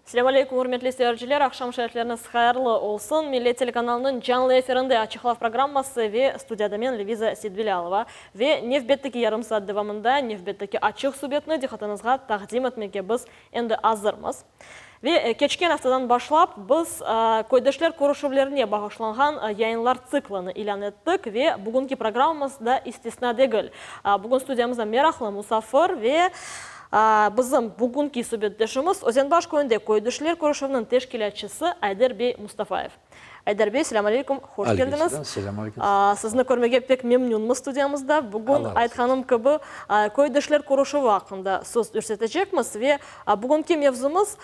Selâm aleyküm, ürmetli seyirciler, aqşam şerifleriniz hayırlı olsun. Millet telekanalınıñ canlı efirinde Açıq laf programması ve studiyada men, Leviza Seitbilâlova. Ve nevbetteki yarım saat devamında nevbetteki açıq subetni diqqatıñızğa taqdim etmege biz endi azırmız. Ve keçken aftadan başlap biz köydeşler körüşüvlerine bağışlanğan yayınlar tsiklini ilân ettik ve bugünki programmamız da istisna degil. Bugün studiyamızda meraqlı musafir ve bizim bugünki subetdeşimiz Özenbaş köyünde köydeşler körüşüviniñ teşkilâtçısı Ayder bey Mustafayev. Ayder bey, selâm aleyküm, hoş keldiñiz. Selâm aleyküm. Sizni körmege pek memnünmiz studiyamızda. Bugün, aytqanım kibi, köydeşler körüşüvi aqqında söz yürsetecekmiz ve bugünki mevzumız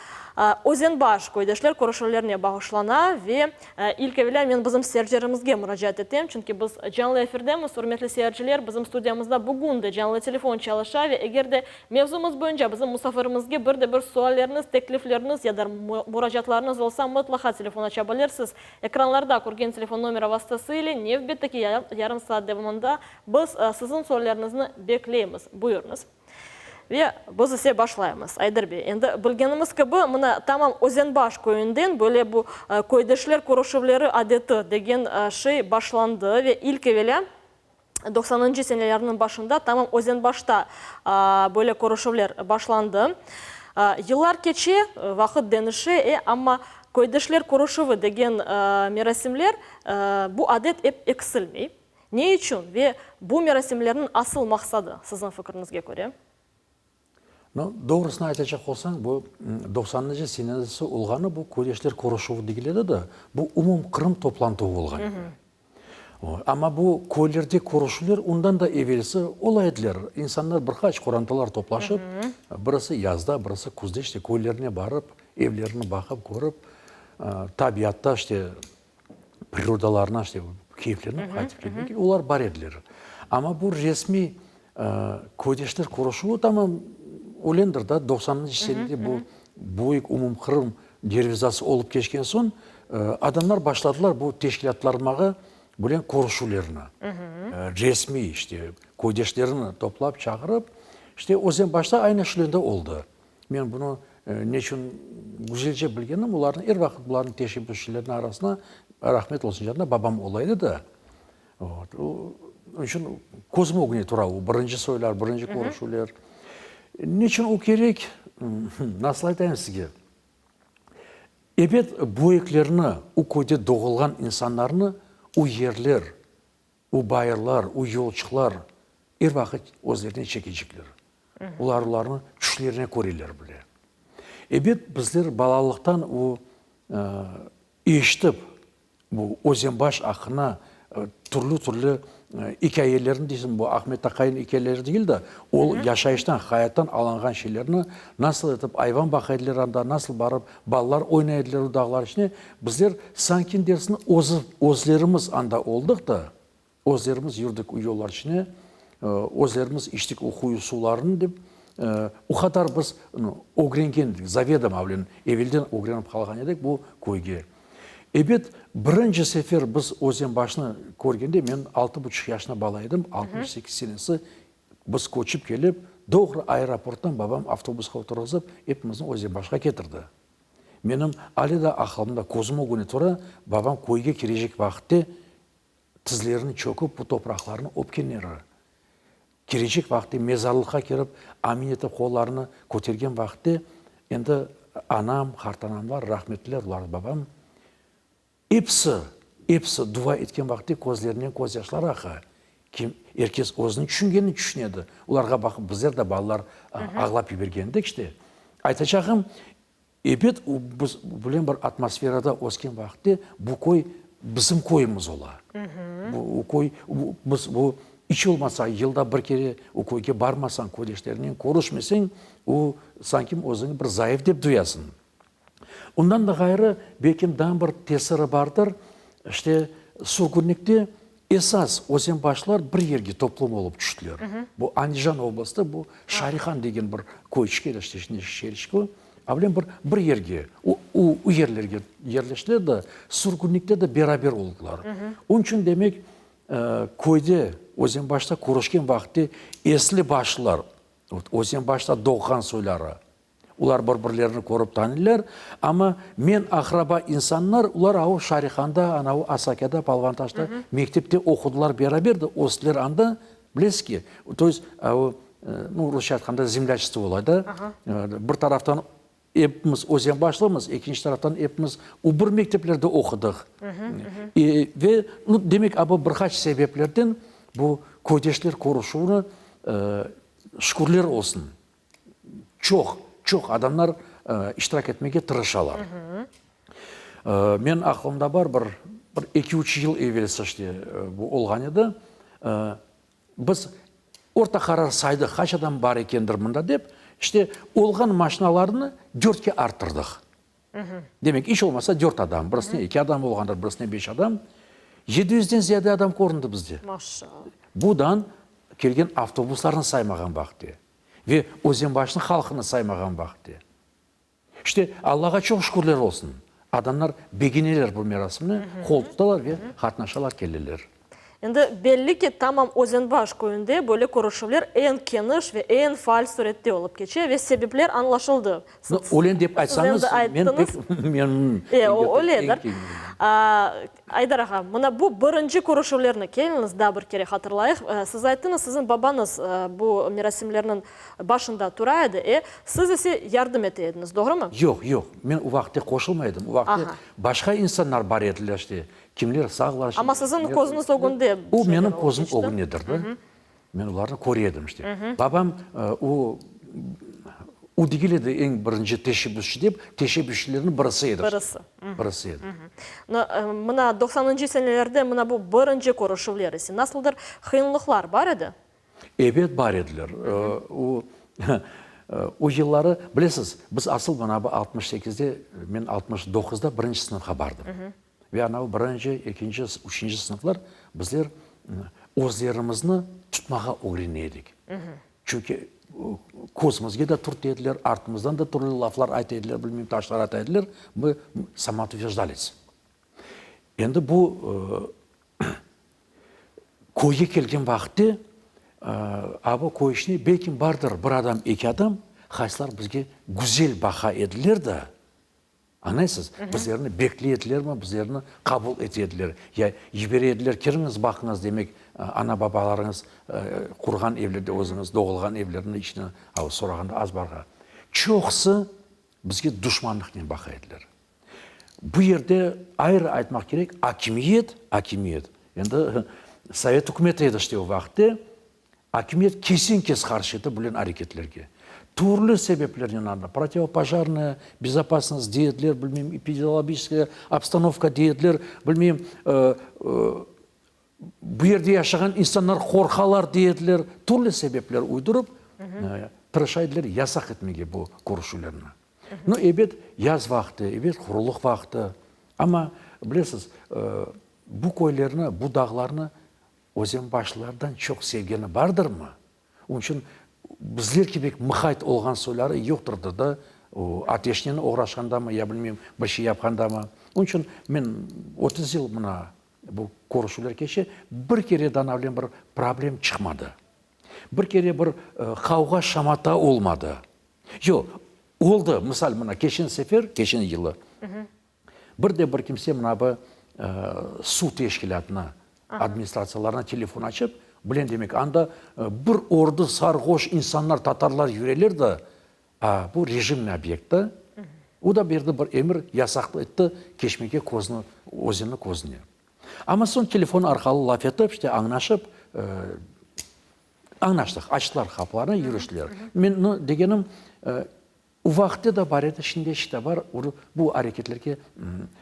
Özenbaş köydeşler körüşüvlerine bağışlana ve ilk evelâ men bizim seyircilerimizge muracaat etem, çünki biz canlı efirdemiz. Ürmetli seyirciler, bizim studiyamızda bugün de canlı telefon çalışa ve eger de Mevzumız boyunca bizim musafirimizge bir de bir sualleriñiz, teklifleriñiz ya da muracaatlarıñız olsa, mıtlaqa telefon aça bilirsiz. Ekranlarda körgen telefon nomera vastası ile nevbetteki yarım saat devamında biz siziñ sualleriñizni bekleymiz. Buyurıñız. Ve biz ise başlaymız. Ayder bey, endi bilgenimiz kibi, mına tamam Özenbaş köyünden böyle bu köydeşler körüşüvleri adeti degen şey başlandı ve ilk evelâ doqsanıncı senelerniñ başında tamam Özenbaşta böyle körüşüvler başlandı. Yıllar keçe, vaqıt deñişe, e, amma köydeşler körüşüvi degen merasimler, bu adet ep eksilmey. Ne içün ve bu merasimlerniñ asıl maqsadı, siziñ fikriñizge köre? No, doğrusını aytacaq olsañ, bu doqsanıncı senesi olğanı bu köydeşler körüşüvi degil edi de, bu umumqırım toplantuvı olğan edi. Amma bu köylerde körüşüvler ondan da evelsi ola ediler. İnsanlar bir qaç qorantalar toplaşıp, birisi yazda, birisi küzde işte köylerine barıp, evlerini baqıp, körip, tabiatta işte prirodalarına işte keyflenip qaytıp kelmek, olar bar ediler. Amma bu resmiy köydeşler körüşüvi tamam ölendir da, doqsanıncı senede bu büyük umumqırım dervizası olıp keçken soñ, adamlar başladılar bu teşkilâtlarmağa böyle körüşüvlerni, resmiy işte köydeşlerini toplap çağırıp, işte Özenbaşta aynı şöyle oldı. Men bunı neçün güzelce bilgenim, olarnıñ er vaqıt bularnıñ teşebbüsçileriniñ arasında, rahmet olsun canına, babam ola edi de. Vot. Onıñ içün közüm ögüne tura o birinci soylar, birinci körüşüvler. Neçün o kerek? Nasıl aytayım sizge? Ebet, böyüklerni, o köyde doğulğan insanlarnı o yerler, O bayırlar, o yolçıqlar er vaqıt özlerine çekecekler. Olar olarnı tüşlerine köreler bile. Ebet, bizler balalıqtan o eşitip, bu Özenbaş aqqına türlü-türlü ikâyelerni deysiñ, bu Ahmet aqayınıñ ikâyeleri degil de, ol yaşayıştan, hayattan alınğan şeylerni, nasıl etip ayvan baqa ediler anda, nasıl barıp balalar oynay ediler o dağlar içine, Bizler sanki dersiñ özü, özlerimiz anda oldıq da, özlerimiz yürdik o yollar içine, özlerimiz içtik o quyu suvlarını dep, o qadar biz ögrengen edik, zavedomo bilen, evelden ögrenip qalğan edik bu köyge. Ebet, birinci sefer biz Özenbaşnı körgende, men altı buçuq yaşında bala edim, 68 senesi biz köçip kelip, doğru aeroporttan babam avtobusqa oturğızıp, epimizni Özenbaşqa ketirdi. Menim ale de aqılımda, közüm ögüne tura, babam köyge kirecek vaqıtte tizlerini çöküp bu topraqlarnı öpkenleri. Kirecek vaqıtte mezarlıqqa kirip, amin etip qollarını kötergen vaqıtte, endi anam, qartanamlar, rahmetliler, olar babam, Episi, episi dua etken vaqıtte közlerinden közyaşlar aqa. Kim, er kes özüniñ tüşüngenini tüşünedi. Olarğa baqıp bizler de balalar ağlap yibergen edik işte. Aytacağım, ebet, biz böyle bir atmosferada ösken vaqıtte bu köy bizim köyümiz ola. Bu köy, biz bu iç olmasa yılda bir kere o köyge barmasañ, köydeşlerinen körüşmeseñ, o sanki özüñi bir zayıf dep duyasıñ. Ondan da ğayrı, belkim daa bir tesiri bardır, işte, sürgünlikte esas özenbaşlar bir yerge toplum olıp tüştiler. Bu Andijan oblastı, bu Şarihan degen bir köyçik yerleşti, şimdi şeerçik o, avlen bir bir yerge, o o yerlerge yerleştiler de, sürgünlikte de beraber oldılar. Onıñ içün, demek, köyde, Özenbaşta körüşken vaqıtte esli başlılar, Özenbaşta doğğan soyları. Olar bir-birlerini körip tanıylar, amma men aqraba insanlar, olar avu Şarihanda, anavu Asakada, Palvantaşta mektepte oqudılar beraber de, östiler anda, bilesiz ki, to est, avu, nu, rusça aytqanda, zemlâçestvo ola da, bir taraftan epimiz özenbaşlımız, ekinci taraftan epimiz o bir mekteplerde oqudıq. Ve, nu, demek, abu bir qaç sebeplerden bu köydeşler körüşüvini, şükürler olsun, Çoq, çoq adamlar iştirak etmege tırışalar. Men aqlımda bar, bir, bir eki-üç yıl evelsi işte bu olğan edi. Biz orta qarar saydıq, qaç adam bar ekendir mında dep, işte olğan maşinalarnı dörtke arttırdıq. Demek, iç olmasa dört adam, birisine eki adam olğandır, birisine beş adam. Yedi yüzden ziyade adam köründi bizde. Maşallah. Budan kelgen avtobuslarnı saymağan vaqıtte ve Özenbaşnıñ halqını saymağan vaqıtte. İşte, Allağa çoq şükürler olsun, adamlar begeneler bu merasimni, qol tutalar ve qatnaşalar, keleler. Endi belli ki, tamam Özenbaş köyünde böyle körüşüvler eñ keniş ve eñ faal sürette olıp keçe ve sebepler añlaşıldı. No, öyle dep aytsañız, men pek memnun. E, o öyledir. Aydar ağa, mına bu birinci körüşüvlerni keliñiz daa bir kere hatırlayıq. Siz ayttıñız, siziñ babañız bu merasimlerniñ başında tura edi, e, siz ise yardım ete ediñiz, doğrumı? Yoq, yoq, men o vaqıtte qoşulmay edim. O vaqıtte başqa insanlar bar ediler, işte, Kimler sağlar şimdi. Amma siziñ közüñiz ögünde. O menim közüm ögündedir da. Men olarnı köre edim işte. Babam o, o degil edi eñ birinci teşebbüsçi dep, teşebbüsçilerniñ birisi edi. Birisi. Birisi edi. Mına doqsanıncı senelerde mına bu birinci körüşüvler ise nasıldır qıyınlıqlar bar edi? Ebet bar ediler. O, o yılları, bilesiz, biz asıl mına bu 68-de, men 69-da birinci sınıfqa bardım. Ve anavı birinci, ekinci, üçünci sınıflar bizler özlerimizni tutmağa ögrene edik. Çünki közümizge de türte ediler, artımızdan da türlü laflar ayta ediler, bilmeyim, taşlar ata ediler. Mı samoutverjdalis. Endi bu köyge kelgen vaqıtte, a bu köy içinde belkim bardır bir adam, eki adam, qaysılar bizge güzel baqa ediler da, Añlaysız? Bizlerni bekley edilermi, bizlerni qabul ete ediler. Ya yibere ediler, kiriñiz, baqıñız, demek, ana-babalarıñız qurğan evlerde, özüñiz doğulğan evlerniñ içine sorağanda azbarğa. Çoqusı bizge duşmanlıqnen baqa ediler. Bu yerde ayrı aytmaq kerek, akimiyet, akimiyet, endi sovet ükümeti edi işte o vaqıtte, Akimiyet kesen-kes qarşı edi bulen areketlerge. Türlü sebeplernen anda, protivopojarnaya bezopasnost dey ediler, bilmeyim, epidemiologiçeskaya obstanovka dey ediler, bilmeyim, bu yerde yaşağan insanlar qorqalar dey ediler. Türlü sebepler uydurıp, tırışa ediler yasaq etmege bu körüşüvlerni. Nu, ebet, yaz vaqtı, ebet, qurulıq vaqtı. Amma, bilesiz, bu köylerni, bu dağlarnı Özenbaşlılardan çoq sevgeni bardırmı? Onıñ içün bizler kibi mıqayt olğan soyları yoqtırdı da, o ateşnen oğraşqandamı, ya bilmeyim, bir şey yapqandamı. Onıñ içün men 30 yıl mına bu körüşüvler keçe, bir kere de ana bilen bir problem çıqmadı. Bir kere bir qavğa-şamata olmadı. Yoq, oldı, misal, mına keçen sefer, keçen yılı, Bir de bir kimse mına bu suv teşkilâtına, administratsiyalarına telefon açıp, bilen demek, anda bir ordu sarğoş insanlar, tatarlar yüreler de, a bu rejimniy obyekt da, o da berdi bir emir, yasaq etti keçmege közni, özenni közüne. Amma soñ telefon arqalı laf etip, işte añlaşıp, añlaştıq, açtılar qapılarnı, yürüştiler. Men, nu, degenim, O vaqıtte da bar edi, şimdi de bar, bu areketlerge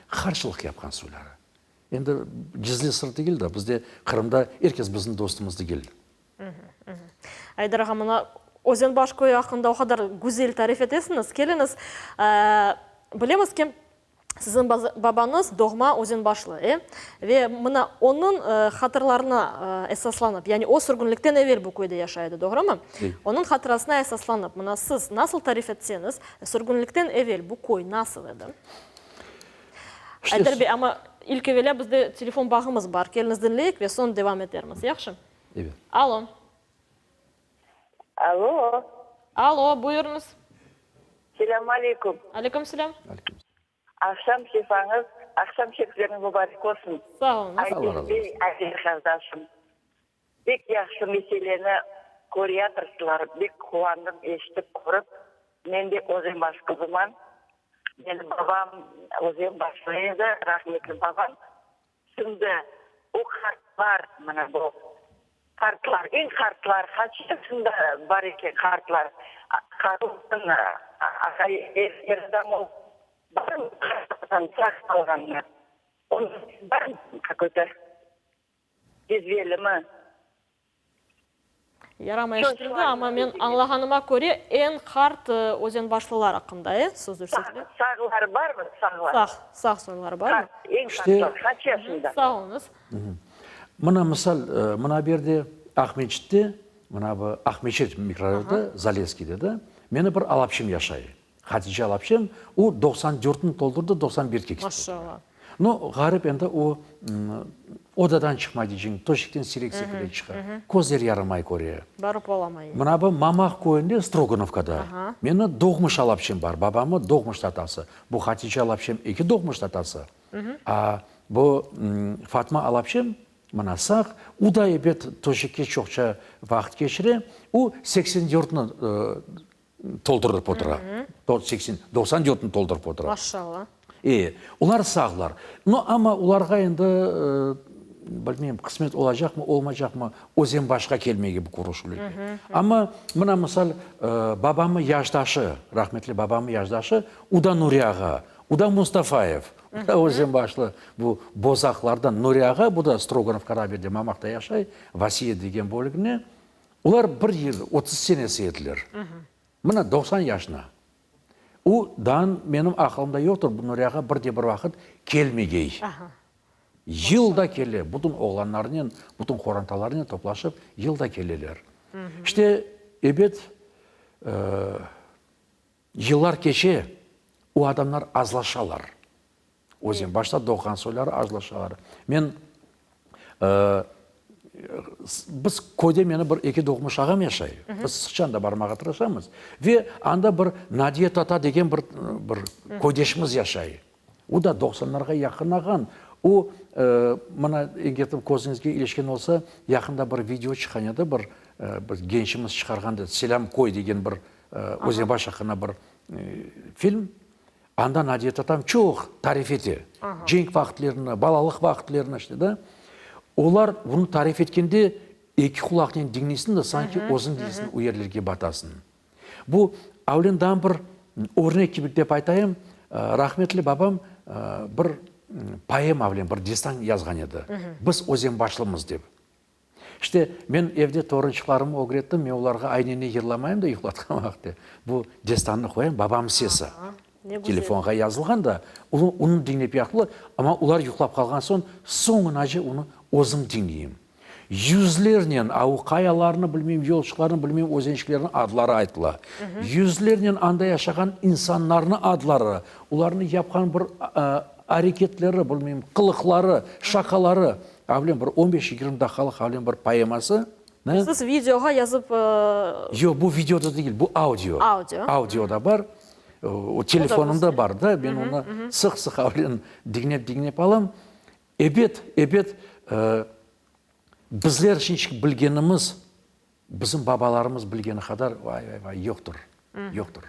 qarşılıq yapqan soyları. Endi gizli sır degil de, bizde Qırımda er kes bizim dostumız degil. Aydar ağa, mına Özenbaş köyü aqqında o qadar güzel tarif etesiñiz. Keliñiz, bilemiz ki, Siziñ babañız doğma Özenbaşlı, e? Ve mına onıñ hatırlarına esaslanıp, yani o sürgünlikten evel bu köyde yaşay edi, doğrumı? Onıñ hatırasına esaslanıp, mına siz nasıl tarif etseñiz, sürgünlikten evel bu köy nasıl edi? Ayder bey, amma ilk evelâ bizde telefon bağımız bar. Keliñiz diñleyik ve soñ devam etermiz, yahşı? Evet. Alo. Alo. Alo, buyurıñız. Selâm aleyküm. Aleyküm selâm. Aleyküm. Aqşam sefañız, aqşam şerifleriñiz mubarek olsun. Sağ oluñız. Allah razı olsun. Ayder bey, Ayder qardaşım, bek yahşı meseleni körüyatırsılar, bek quvandım eşitip, körip. Men de Özenbaş qızıman. Menim babam Özenbaşlı edi, rahmetli babam. Şimdi o qartlar, mına bu qartlar, eñ qartlar, qaç yaşında bar eken qartlar? Qart olsun, aqay, er adam olsun, barmı qartlardan sağ qalğanlar? Barmı kakoy-to cezvelimi? Yaramay eşitildi, amma men añlağanıma köre, eñ qart özenbaşlılar aqqında, e, söz yürsetile? Sağları barmı, sağlar? Sağ, sağ soyları barmı? Eñ qartlar qaç yaşında? Sağ oluñız. Mına, misal, mına bu yerde Aqmeçitte, mına bu Aqmeçit mikrorayonda, Zalesskiyde da, meni bir alapçım yaşay. Hatice alapçem, o doqsan dörtni toldurdı, 91-ke ketti. Maşallah. No, ğarip endi o odadan çıqmay deyceñ, töşekten siyrek-seyrek çıqa. Közleri yaramay köre. Barıp olamay. Mına bu Mamaq köyünde, Strogonovkada, meni doğmuş alapçem bar, babamı doğmuş tatası. Bu Hatice alapçem eki doğmuş tatası. A bu Fatma alapçem, mına sağ, o da ebet töşekke çoqça vaqıt keçire, o seksen dörtni toldurıp otura. 80, 94-ni toldurıp otura. Maşallah. E, olar sağlar. No, amma olarğa endi, bilmeyim, qısmet olacaqmı, olmaycaqmı, Özenbaşqa kelmege bu körüşüvlerge. Amma, mına, misal, babamı yaşdaşı, rahmetli babamı yaşdaşı, o da Nuri ağa, o da Mustafayev, o da Özenbaşlı, bu Bozaqlardan Nuri ağa, bu da Stroganov Qarabirde, Mamaqta yaşay, Vasiye degen bölügine. Olar bir yıl, 30 senesi ediler. Mına, 90 yaşına. O, daa menim aqılımda yoqtır, bu Nuri ağa bir de bir vaqıt kelmegey. Yılda kele, bütün oğlanlarınen, bütün qorantalarınen toplaşıp, yılda keleler. İşte, ebet, yıllar keçe, o adamlar azlaşalar. Özen başta doğğan soyları azlaşalar. Men, biz köyde meni bir eki doğmuş ağam yaşay. Biz sıqça anda barmağa tırışamız. Ve anda bir Nadiye tata degen bir, bir köydeşimiz yaşay. O da doqsanlarğa yaqınlağan. O, mına, eger közüñizge ilişken olsa, yaqında bir video çıqqan edi, bir, bir gençimiz çıqarğan edi, Selâm köy degen bir Özenbaş aqqında bir film. Anda Nadiye tatam çoq tarif ete. Cenk vaqıtlarını, balalıq vaqıtlarını işte da. Olar bunı tarif etkende eki qulaqnen diñleysiñ de, sanki özüñ deysiñ o yerlerge batasıñ. Bu avlen daa bir örnek kibi dep aytayım, rahmetli babam bir poema avlen bir destan yazğan edi. Biz Özenbaşlımız dep. İşte, men evde torunçıqlarımı ögrettim, men olarğa ayneni yırlamayım da yuqlatqan vaqıtte. Bu destannı qoyam, babam sesi. Telefonğa yazılğan da, onı diñlep yattılar, amma olar yuqlap qalğan soñ, soñunace onı özüm diñleyim. Yüzlernen, a o qayalarnı bilmeyim, yolçıqlarnı bilmeyim, özençiklerniñ adları aytıla. Yüzlernen anda yaşağan insanlarnıñ adları, olarnıñ yapqan bir areketleri, bilmeyim, qılıqları, şaqaları. Avlen bir on beş-yigirmi daqqalıq avlen bir poeması. Ne? Siz videoğa yazıp. Yoq, bu videoda degil, bu audio. Audio. Audioda bar. O telefonımda bar da, men onı sıq-sıq avlen diñlep-diñlep alam. Ebet, ebet, bizler şimdiki bilgenimiz, bizim babalarımız bilgeni qadar, vay-vay-vay, yoqtır, yoqtır.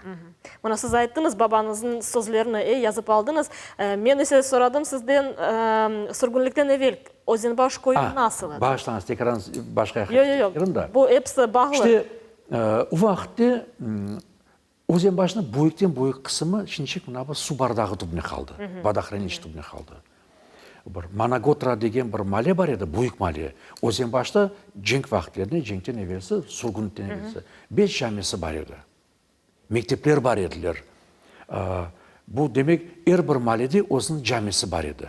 Mına siz ayttıñız babañıznıñ sözlerini, e, yazıp aldıñız. Men ise soradım sizden, sürgünlikten evel Özenbaş köyü nasıl edi? Bağışlañız, tekrar başqa yaqqa Yoq, yoq, kettim da. Bu episi bağlı. İşte, o vaqıtte Özenbaşnıñ büyükten-büyük qısımı şimdiçik mına bu suv bardağı tübüne qaldı, vodohranilişçe tübüne qaldı. Bir Managotra degen bir male bar edi, büyük male. Özenbaşta cenk vaqıtlerinde, cenkten evelsi, sürgünlikten evelsi beş camisi bar edi. Mektepler bar ediler. Bu, demek, er bir malede özüniñ camisi bar edi.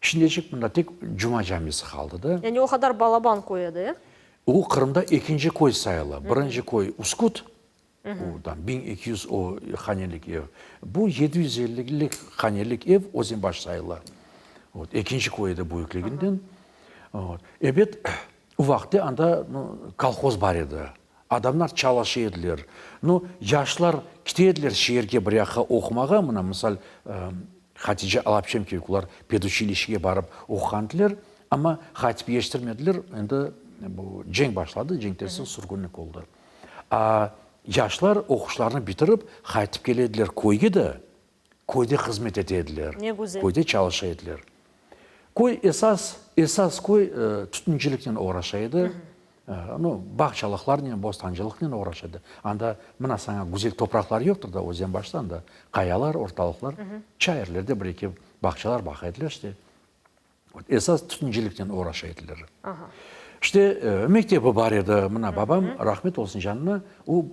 Şimdiçik mında tek Cuma camisi qaldı da. Yani o qadar balaban köy edi, e? O, Qırımda ekinci köy sayıla. Birinci köy Uskut, o tam 1200 o hanelik ev. Bu 750-lik hanelik ev Özenbaş sayıla. Vot, ekinci köy edi büyükliginden. Vot, ebet, o vaqıtte anda, nu, kolhoz bar edi. Adamlar çalışa ediler. No, yaşlar kite ediler şeerge bir yaqqa oqumağa, mına, misal, Hatice alapçem kibi, olar peduçilişege barıp oquğan ediler, amma qaytıp yetiştirmediler, endi bu cenk başladı, cenkten soñ sürgünlik oldı. A yaşlar oquşlarını bitirip, qaytıp kele ediler köyge de, köyde hızmet ete ediler, Ne güzel. köyde çalışa ediler. Köy esas, esas köy tütünciliknen oğraşa edi, nu, bağçalıqlarnen, bostancılıqnen oğraşa edi. Anda, mına saña güzel topraqlar yoqtır da, Özenbaşta anda qayalar, ortalıqlar, çayırlerde bir-eki bağçalar baqa ediler, işte. Esas tütünciliknen oğraşa ediler. İşte, mektebi bar edi. Mına babam, rahmet olsun canına, o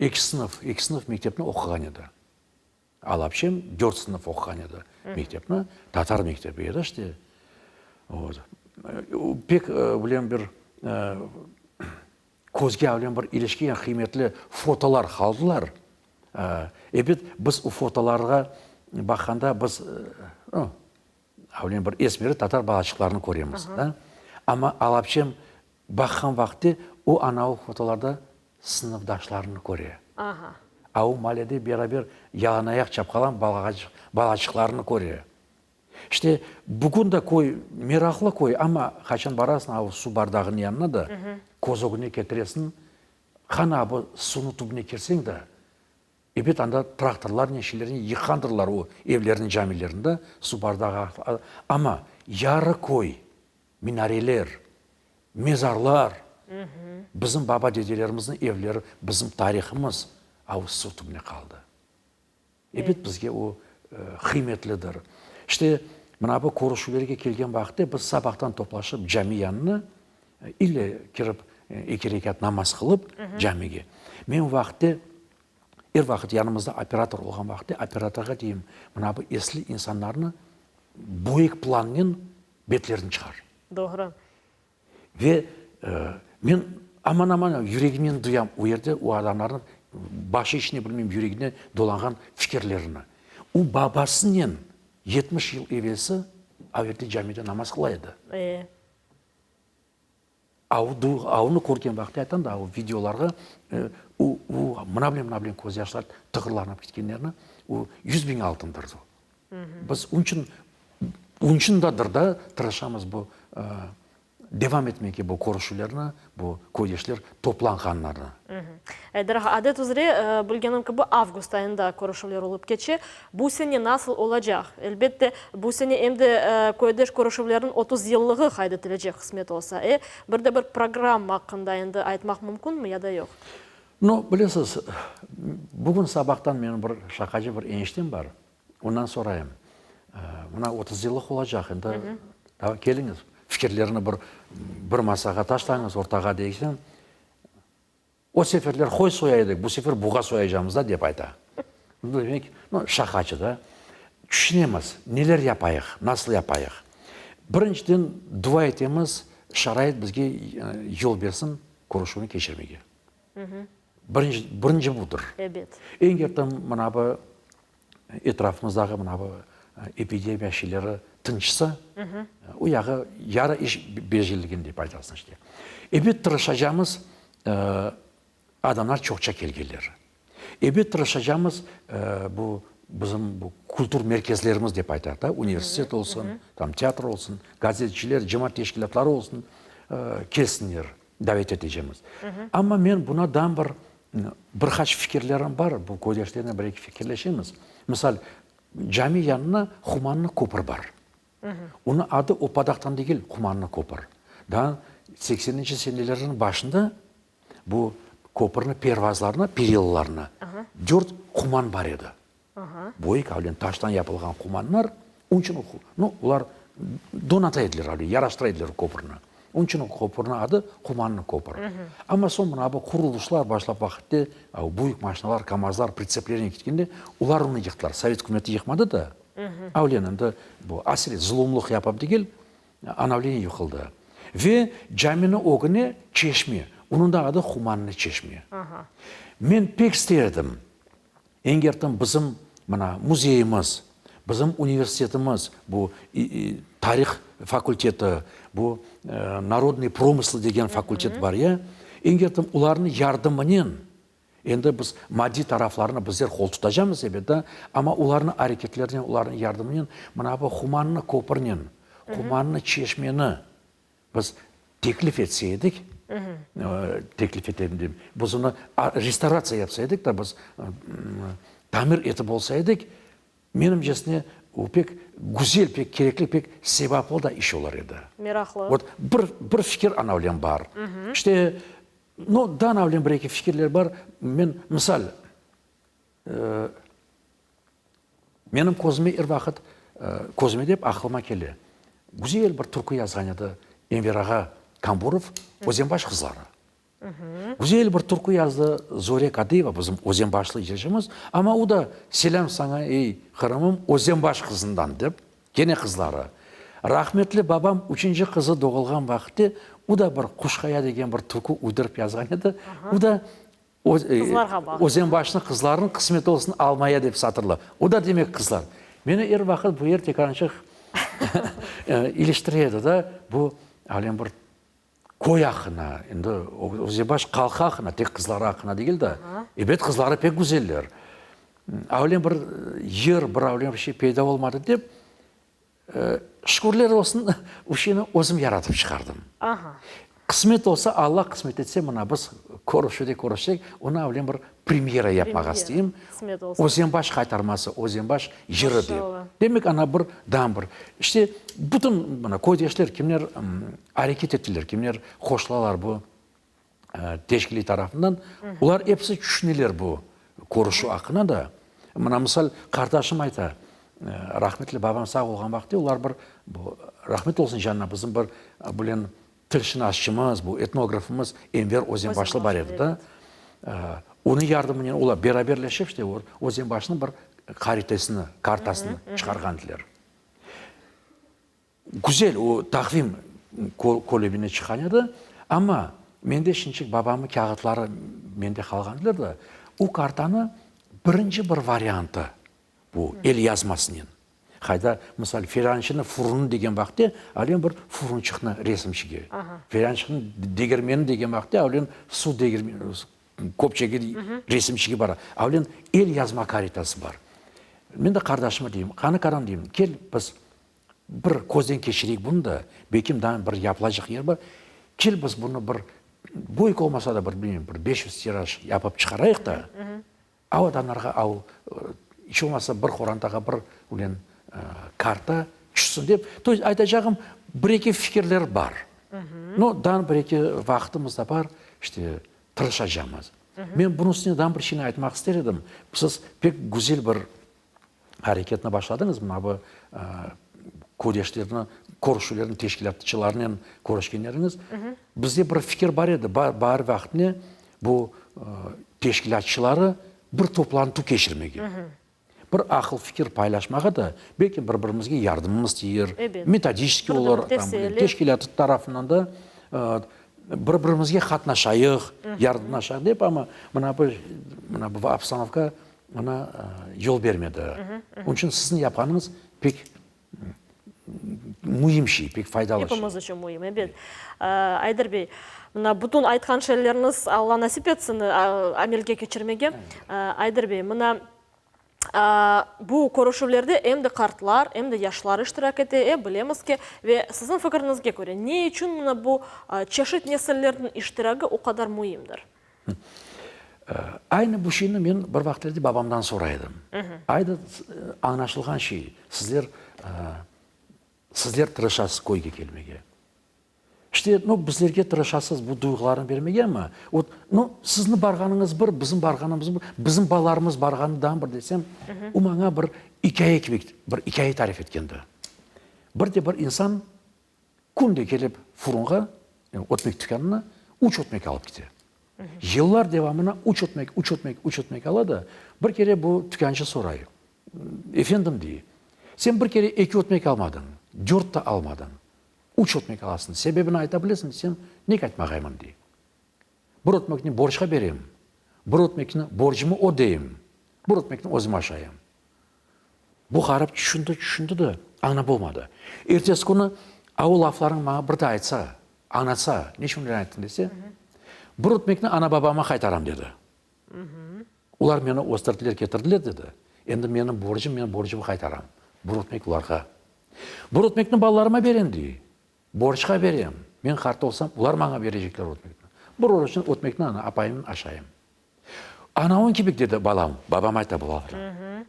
eki sınıf, eki sınıf mektepni oquğan edi. Alapçem dört sınıf oquğan edi mektepni. Tatar mektebi edi işte. Vot. Pek bilem bir közge avlen bir ilişken qıymetli fotolar qaldılar. Ebet, biz o fotolarğa baqqanda biz avlen bir esmeri tatar balaçıqlarını köremiz, da. Amma alapçem baqqan vaqıtte o anavı fotolarda sınıfdaşlarını köre. A o mallede beraber yalanayaq çapqalan balaçıqlarını köre. İşte, bugün de köy, meraqlı köy, amma qaçan barasıñ a o suv bardağınıñ yanına da, köz ögüne ketiresiñ, qana a bu suvnıñ tübüne kirseñ de, ebet anda traktorlarnen, şeylernen yıqqandırlar o evlerniñ camilerini de, suv bardağı, amma yarı köy, minareler, mezarlar, bizim baba-dedelerimizniñ evleri, bizim tarihımız a o suv tübüne qaldı. Ebet, bizge o qıymetlidir. İşte, mına bu körüşüvlerge kelgen vaqıtte biz sabahtan toplaşıp cami yanına ille kirip eki rekat namaz qılıp camige. Men o vaqıtte, er vaqıt yanımızda operator olğan vaqıtte operatorğa deyim, mına bu esli insanlarnı böyük plannen betlerini çıqar. Doğru. Ve men aman-aman yüregimnen duyam, o yerde o adamlarnıñ başı içine bilmeyim, yüregine dolanğan fikirlerini. O babasınen 70 yıl evelsi Averdi camide namaz qıla edi. E. A o, onı körgen vaqıtta aytam da, o videolarğa, o, o mına bilen, mına bilen közyaşlar tığırlanıp ketkenlerini, o 100000 altındır o. Biz onıñ içün, onıñ içündadır da tırışamız bu devam etmege bu körüşüvlerni, bu köydeşler toplanğanlarını. Ayder ağa, adet üzre, bilgenim kibi, avgust ayında körüşüvler olıp keçe. Bu sene nasıl olacaq? Elbette, bu sene em de köydeş körüşüvlerniñ 30 yıllığı qayd etilecek, qısmet olsa. E, bir de bir programma aqqında endi aytmaq mümkünmi ya da yoq? No, bilesiz, bugün sabahtan menim bir şaqacı bir eniştem bar. Ondan sorayım, mına 30 yıllıq olacaq, endi keliñiz, fikirlerni bir bir masağa taşlañız, ortağa deysem, o seferler qoy soya edik, bu sefer buğa soyacamız da, dep ayta. Demek, no, şaqacı da. Tüşünemiz, neler yapayıq, nasıl yapayıq. Birinciden dua etemiz, şarait bizge yol bersin körüşüvni keçirmege. Birinci, birinci budır. Ebet. Eñ erten mına bu etrafımızdağı mına bu epidemiya şeyleri tınçsa, o yağı yarı iş becerilgen dep aytasıñ işte. Ebet tırışacamız adamlar çoqça kelgenler. Ebet tırışacamız bu bizim bu kültür merkezlerimiz dep aytayıq da, universitet olsun, tam teatr olsun, gazeteciler, cemaat teşkilâtları olsun, kelsinler. Davet etecemiz. Amma men buna dam bir bir qaç fikirlerim bar, bu köydeşlernen bir-eki fikirleşemiz. Misal, cami yanına Humannı köpür bar. Onıñ adı Opadaqtan degil, Humannı köpür. Daa sekseninci senelerniñ başında bu köpürni pervazlarına, perilalarına dört human bar edi. Böyük avlen taştan yapılğan qumanlar, onıñ içün nu, olar donata ediler avlen, yaraştıra ediler köpürni. Onıñ içün o köpürniñ adı Qumanlı köpür. Amma soñ mına bu qurulışlar başlap vaqıtte, büyük maşinalar, KAMAZlar, pritseplernen ketkende, olar onı yıqtılar. Sovet ükümeti yıqmadı da, avlen endi bu aselet, zulumlıq yapıp degil, anavlen yıqıldı. Ve caminiñ ögüne çeşme, onıñ da adı Qumanlı çeşme. Men pek ister edim, Engerten bizim mına müzeyimiz, bizim universitetimiz, bu tarih fakulteti, bu narodnıy promıslı degen fakultet bar ya, Eger de olarnıñ yardımınen, endi biz maddiy taraflarını bizler qol tutacamız ebet da, amma olarnıñ areketlerinen, olarnıñ yardımınen mına bu Humannı köpürnen, Humannı çeşmeni biz teklif etse edik, teklif etem deyim, biz onı restavratsiya yapsa edik da, biz tamir etip olsa edik, Menimcesine, o pek güzel, pek kerekli, pek sevaplı da iş olar edi. Meraqlı. Vot, bir, bir fikir anavlen bar. İşte, no, daa anavlen bir-eki fikirler bar. Men, misal, menim közüme er vaqıt, közüme dep, aqlıma kele, güzel bir türkü yazğan edi Enver ağa Kamburov, Özenbaş qızları. Güzel bir türkü yazdı Zore Kadıyeva, bizim özenbaşlı yırcımız, amma o da Selâm saña, ey, Qırımım, Özenbaş qızından dep, kene qızları. Rahmetli babam üçünci qızı doğulğan vaqıtte o da bir Quşqaya degen bir türkü uydurıp yazğan edi. O da Özenbaşnıñ qızlarınıñ qısmet olsun almaya dep satırlı. O da demek qızlar. Meni er vaqıt bu yer tekarançıq iliştire edi da, bu alem bir Köy aqına, endi Özenbaş halqı aqına, tek qızları aqına degil de, ebet, qızları pek güzeller. Avlen bir yır, bir avlen bir şey peyda olmadı dep, şükürler olsun, o şeyni özüm yaratıp çıqardım. Qısmet olsa, Alla qısmet etse, mına biz körüşüvde körüşsek, onı avlen bir premyera yapmağa isteyim. Özenbaş qaytarması, Özenbaş yırı dep. Demek, ana bir dam bir. İşte, bütün mına köydeşler kimler areket ettiler, kimler qoşulalar bu teşkiliy tarafından, olar episi tüşüneler bu körüşüv aqqında da. Mına, misal, qardaşım ayta, rahmetli babam sağ olğan vaqıtte olar bir, bu, rahmet olsun canına, bizim bir bilen tilşınasçımız, bu etnografımız Enver Özenbaşlı bar edi da. Onıñ yardımınen olar beraberleşip, işte, Özenbaşnıñ bir haritesini, kartasını çıqarğan ediler. Güzel, o taqvim kölemine çıqqan edi, amma mende şimdicik babamnıñ kâğıtları mende qalğan ediler de, o kartanı birinci bir variantı bu elyazmasınen. Qayda, misal, felânçını furunı degen vaqıtte, alem bir furunçıqnı resim çeke. Felânçınıñ degirmeni degen vaqıtte, alem suv degirmeni, köpçegi resim çeke bara. Alem elyazma karitası bar. Men de qardaşıma deyim, qanı kadam deyim, kel biz Bir közden keçireyik bunı da, belkim daa bir yapılacaq yer bar. Kel biz bunı bir, büyük olmasa da bir, bilmeyim, bir 500 tiraj yapıp çıqarayıq da, av adamlarğa av, iç olmasa bir qorantağa bir ülen karta tüşsün dep. To est, aytacağım, bir-eki fikirler bar. No, daa bir-eki vaqıtımız da bar, işte, tırışacağımız. Men bunıñ üstüne daa bir şeyni aytmaq ister edim. Siz pek güzel bir areketni başladıñız, mına bu küreşlerni, körüşüvlerniñ teşkilâtçılarınen körüşkenleriñiz. Bizde bir fikir bar edi, baar vaqtine bu teşkilâtçıları bir toplantuv keçirmege, bir aqıl-fikir paylaşmağa da, belki bir-birimizge yardımımız tiyer, metodiçeskiy olur, teşkilâtı tarafından da bir-birimizge qatnaşayıq, yardımlaşayıq dep, amma mına bu, mına bu obstanovka Oña yol bermedi. Onıñ içün siziñ yapqanıñız pek müim şey, pek faydalı şey. Epimiz içün müim, ebet. Ayder bey, mına bütün aytqan şeyleriniz Alla nasip etsin amelge keçirmege. Ayder bey, mına bu körüşüvlerde em de qartlar, em de yaşlar iştirak ete, e, bilemiz ki, ve siziñ fikiriñizge köre, ne içün mına bu çeşit nesillerniñ iştiragi o qadar müimdir? Aynı bu şeyni men bir vaqıtlarda babamdan soray edim. Ayda, añlaşılğan şey, sizler, sizler tırışasız köyge kelmege. İşte, no, bizlerge tırışasız bu duyğularnı bermege, amma, vot, no, sizni barğanıñız bir, bizim barğanımız bir, bizim balalarımız barğanı daa bir desem, o maña bir ikâye kibi, bir ikâye tarif etkendi. Bir de bir insan Künde kelip furunğa, yani ötmek tükânına, üç ötmek alıp kete. Yıllar devamına üç ötmek, üç ötmek, üç ötmek ala da, bir kere bu tükâncı soray, Efendim, dey, sen bir kere eki ötmek almadıñ, dört da almadıñ, üç ötmek alasıñ, sebebini ayta bilesiñ desem, nege aytmağayman, dey. Bir ötmekni borcğa berem, bir ötmekni borcumı ödeyim, bir ötmekni özüm aşayım. Bu ğarip tüşündi, tüşündi de, añlap olmadı. Ertesi künü, a o laflarıñ maña bir daa aytsa, añlatsa, ne içün öyle ayttıñ dese, Bir ötmekni ana-babama qaytaram, dedi. Olar meni östürdiler, ketirdiler, dedi. Endi menim borcum, men borcumı qaytaram. Bir ötmek olarğa. Bir ötmekni balalarıma berem, dey. Borcqa berem. Men qart olsam, olar maña berecekler ötmekni. Bir ötmekni ana, apayımnen aşayım. Ana, onıñ kibi, dedi balam, babam ayta bu lafnı.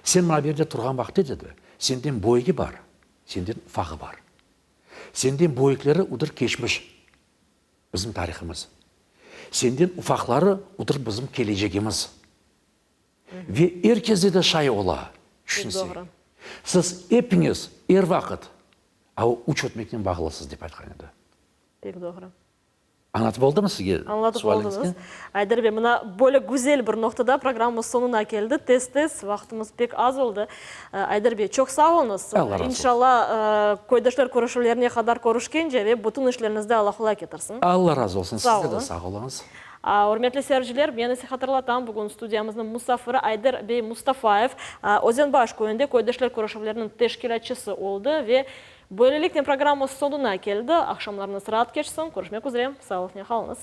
Sen mına bu yerde turğan vaqıtta, dedi, senden böyügi bar, senden ufağı bar. Senden böyükleri udır keçmiş, bizim tarihimiz. Senden ufaqları udır bizim kelecegimiz. Ve er kesde de şay ola, tüşünsek. Siz epiñiz er vaqıt a o üç ötmeknen bağlısız, dep aytqan edi. Pek doğru. Añlatıp oldımı sizge Añlatıp sualiñizge? oldıñız. Ayder bey, mına böyle güzel bir noqtada programmamız soñuna keldi. Tez-tez, vaqtımız pek az oldı. Ayder bey, çoq sağ oluñız. Allah razı olsun. İnşalla, köydeşler körüşüvlerine qadar körüşkence ve bütün işleriñizde Allah qolay ketirsin. Allah razı olsun. Sağ Sizler de olun. sağ oluñız. Ürmetli seyirciler, men ise hatırlatam, bugün studiyamıznıñ musafiri Ayder bey Mustafayev, Özenbaş köyünde köydeşler körüşüvleriniñ teşkilâtçısı oldı ve Böyleliknen programmamız soñuna keldi. Aqşamlarıñız raat keçsin. Körüşmek üzre. Sağlıqnen qalıñız.